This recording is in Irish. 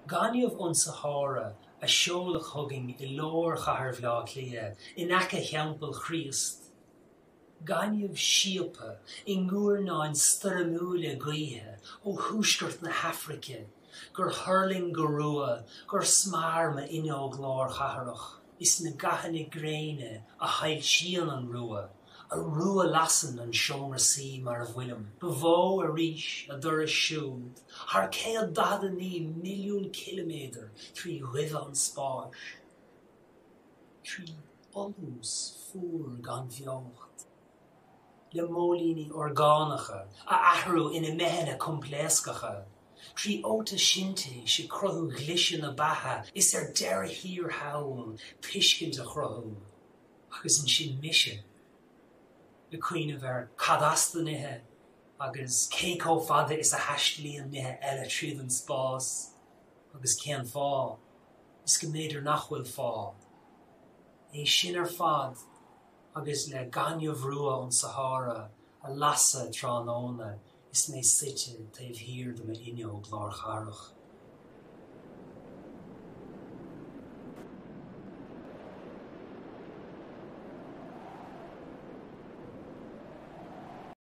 Gaineamh ón Sahára a seoladh chugainn i lár chathair Bhaile Átha Cliath, in aice Theampall Chríost. Gaineamh síobtha i nguairneáin stoirmiúla gaoithe ó thuaisceart na hAfraice gur thuirling go rua gur smear m'fhuinneog lár chathrach. Is na gathanna gréine a shoilsíonn an rua, a rua-lasann an seomra suí mar a bhfuilim. Ba mhó arís a dturas siúd thar 149 milliún ciliméadar trí dhuibhe an spáis, trí fholús fuar gan bheocht, le móilíní orgánacha a athrú ina mbeithe coimpléascacha, trí fhótaisintéis ag cruthú ghliseadh na beatha is ar deireadh thiar thall tuiscint a chruthú. Agus ansin mise, ag cuimhneamh ar cad as do nithe agus cé chomh fada is a thaistlíonn nithe eile tríd an spás agus cén fáth, is go mb'fhéidir nach bhfuil fáth. É sin ar fad agus le gaineamh rua ón Sahára a lasadh tráthnóna is mé suite taobh thiar de m'fhuinneog lár chathrach.